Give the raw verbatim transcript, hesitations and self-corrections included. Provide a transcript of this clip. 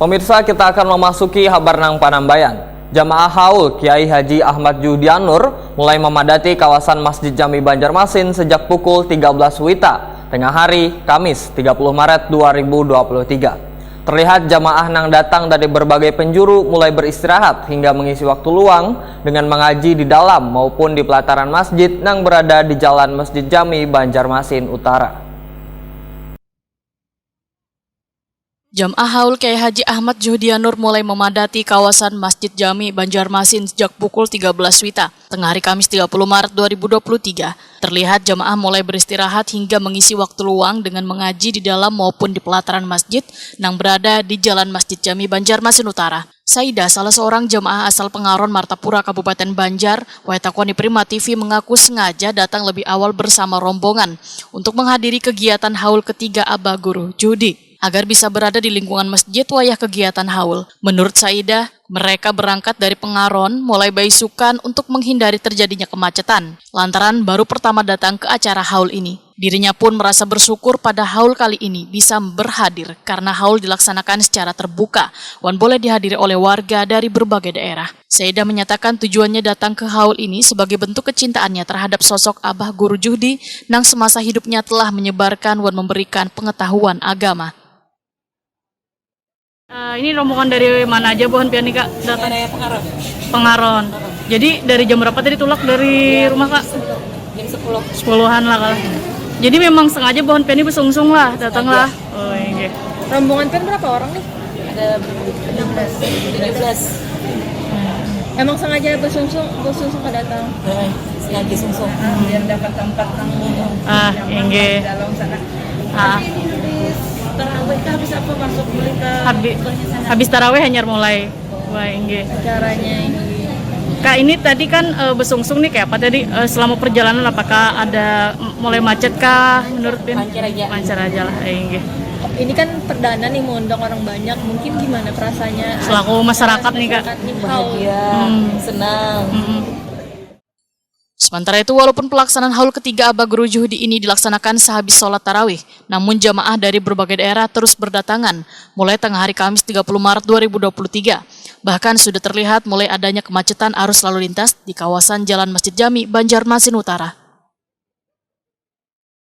Pemirsa, kita akan memasuki habar nang panambayan. Jamaah haul Kiai Haji Ahmad Juhdianur mulai memadati kawasan Masjid Jami Banjarmasin sejak pukul tiga belas wita tengah hari, Kamis, tiga puluh Maret dua ribu dua puluh tiga. Terlihat jamaah nang datang dari berbagai penjuru mulai beristirahat hingga mengisi waktu luang dengan mengaji di dalam maupun di pelataran masjid nang berada di Jalan Masjid Jami, Banjarmasin Utara. Jamaah haul Kiai Haji Ahmad Juhdianur mulai memadati kawasan Masjid Jami, Banjarmasin sejak pukul tiga belas wita, tengah hari Kamis tiga puluh Maret dua ribu dua puluh tiga. Terlihat jamaah mulai beristirahat hingga mengisi waktu luang dengan mengaji di dalam maupun di pelataran masjid nang berada di Jalan Masjid Jami, Banjarmasin Utara. Saidah, salah seorang jamaah asal Pengaron, Martapura, Kabupaten Banjar, wayah takoni Prima T V, mengaku sengaja datang lebih awal bersama rombongan untuk menghadiri kegiatan haul ketiga Abah Guru Juhdi agar bisa berada di lingkungan masjid wayah kegiatan haul. Menurut Saidah, mereka berangkat dari Pengaron mulai baisukan untuk menghindari terjadinya kemacetan lantaran baru pertama datang ke acara haul ini. Dirinya pun merasa bersyukur pada haul kali ini bisa berhadir karena haul dilaksanakan secara terbuka wan boleh dihadiri oleh warga dari berbagai daerah. Saidah menyatakan tujuannya datang ke haul ini sebagai bentuk kecintaannya terhadap sosok Abah Guru Juhdi nang semasa hidupnya telah menyebarkan wan memberikan pengetahuan agama. Uh, ini rombongan dari mana aja buhan pian nih kak datang? Daerah Pengaron. Pengaron. Jadi dari jam berapa tadi tulak dari ya, rumah kak? Jam sepuluh. Sepuluhan lah kalau. Jadi memang sengaja buhan pian ini bersungsung lah datang lah. Oh iya. Rombongan pian berapa orang nih? Ada tujuh belas. Tujuh belas. Emang sengaja bersungsung, bersungsung ke datang. Sengaja sungsung. Biar dapat tempat nang. Ah, enggak. Dalam sana. Ah. Habis tarawih kah habis apa masuk beli ke habis, habis tarawih hanyar mulai. Wah, inggih. Acaranya ini. Kak, ini tadi kan uh, besungsung nih kayak apa tadi uh, selama perjalanan apakah ada mulai macet kah menurut Bin? Lancar aja. Lancar aja lah, eh, inggih. Ini kan perdana nih mengundang orang banyak, mungkin gimana perasaannya? Selaku masyarakat nih kak. Bahagia, hmm. Senang. Hmm. Sementara itu, walaupun pelaksanaan haul ketiga Abah Guru Juhdi ini dilaksanakan sehabis sholat tarawih, namun jamaah dari berbagai daerah terus berdatangan mulai tengah hari Kamis tiga puluh Maret dua ribu dua puluh tiga. Bahkan sudah terlihat mulai adanya kemacetan arus lalu lintas di kawasan Jalan Masjid Jami, Banjarmasin Utara.